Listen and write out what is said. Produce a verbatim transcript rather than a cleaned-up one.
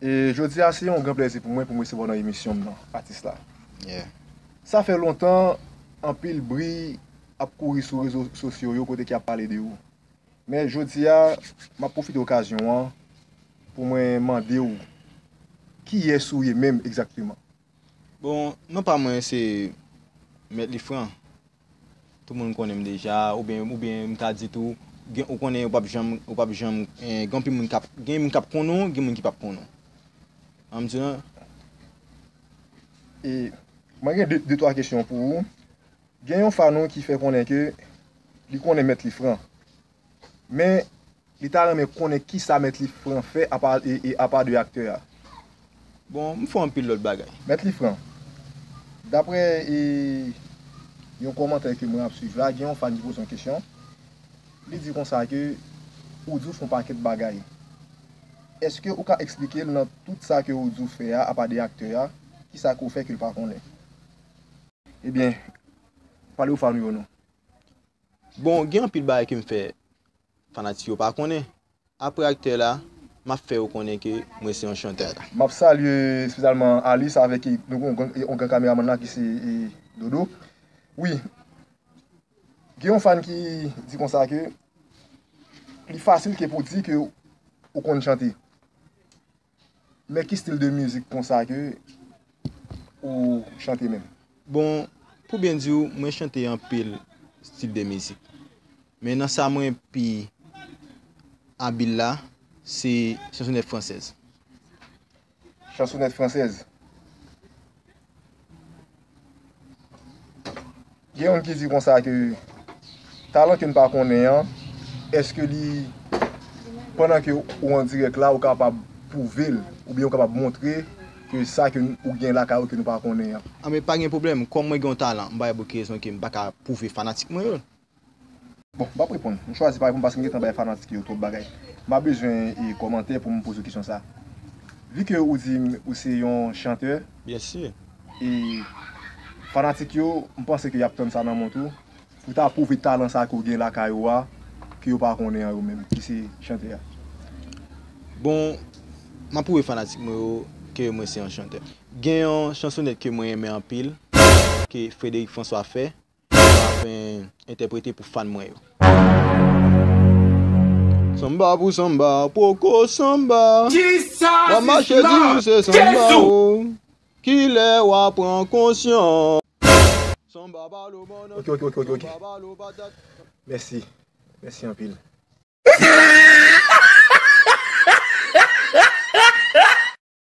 E jodi a, se yon gran plèzi pou mwen pou m resevwa w nan emisyon m nan, atis la. Yeah. Sa fè lontan, anpil bri ap kouri sou rezo sosyo yo kote ki ap pale de ou. Men jodi a, m ap pwofite okazyon an pou mwen mande w kiyès ou ye menm egzakteman. Bon, non pa mwen se Mèt Lifran. Tout moun konnen m deja, oubyen, oubyen m ta di tou, gen, ou konnen ou p ap janm, ou p ap janm, eh, gen anpil moun k ap, gen moun k ap konnen w, gen moun ki p ap konnen w. An m di w non. E mwen gen de, de twa kesyon pou ou. Gen yon fan ou ki fè konnen ke li konnen Mèt Lifran. Men, li ta renmen konnen kisa Mèt Lifran fè apa, e, e, apa de aktè a. Bon, m fè anpil lòt bagay. Mèt Lifran, daprè, e, yon kòmantè ke mwen ap swiv la, gen yon fan ki poze yon kesyon. Li di konsa ke ou di w fè yon pakèt bagay. Èske ou ka eksplike l nan tout sa ke ou di w fè a, apa de aktè a, kisa ke ou fè ke l pa konnen? Ebyen, pale w fan ou yo non. Bon, gen anpil bagay ke m fè fanatik yo pa konnen. Apre aktè la, m ap fè yo konnen ke mwen se yon chantè. M ap salye espesyalman Alice avèk, e, nou, yon, yon gran kameramann la ki se, e, Dodo. Wi, gen yon fan ki di konsa ke li fasil ke pou di ke ou konn chante. Men ki stil de mizik konsa ke ou chante menm? Bon, pou byen di w, mwen chante anpil stil de mizik. Men nan sa mwen pi abil la, se chansonèt fransèz. Chansonèt fransèz. Gen youn ki di konsa ke talan ke n pa konnen an, èske li, pandan ke ou an dirèk la, ou kapab pwouve l, oubyen ou kapab montre ke sa ke n, ou gen lakay ou ke nou pa konnen an? Anben, pa gen pwoblèm. Kòm mwen gen yon talan, m pa wè pou ki rezon ke m pa ka pwouve fanatik mwen yo. Bon, m p ap reponn. M chwazi pa reponn paske m gentan bay fanatik yo twòp bagay. M pa bezwen, e, kòmantè pou m poze w kesyon sa. Vi ke ou di m ou se yon chantè, byen si, e fanatik yo, m panse ke y ap tann sa nan men w tou, pou w ta pwouve talan sa ke w gen lakay ou a, ke yo pa konnen an yo menm, ki se chantè a. Bon, m ap pwouve fanatik mwen yo ke mwen se yon chantè. Gen yon chansonèt ke mwen renmen anpil, ke Frédéric François fè, m ap entèprete pou fan mwen yo. Sanba pou sanba, poko sanba. W ap mache di ou se sanba o. Kilè w a pran konsyans? Sanba balo bannann. Ok, ok, ok, ok, ok. Sanba balo patat. Mèsi. Mèsi anpil.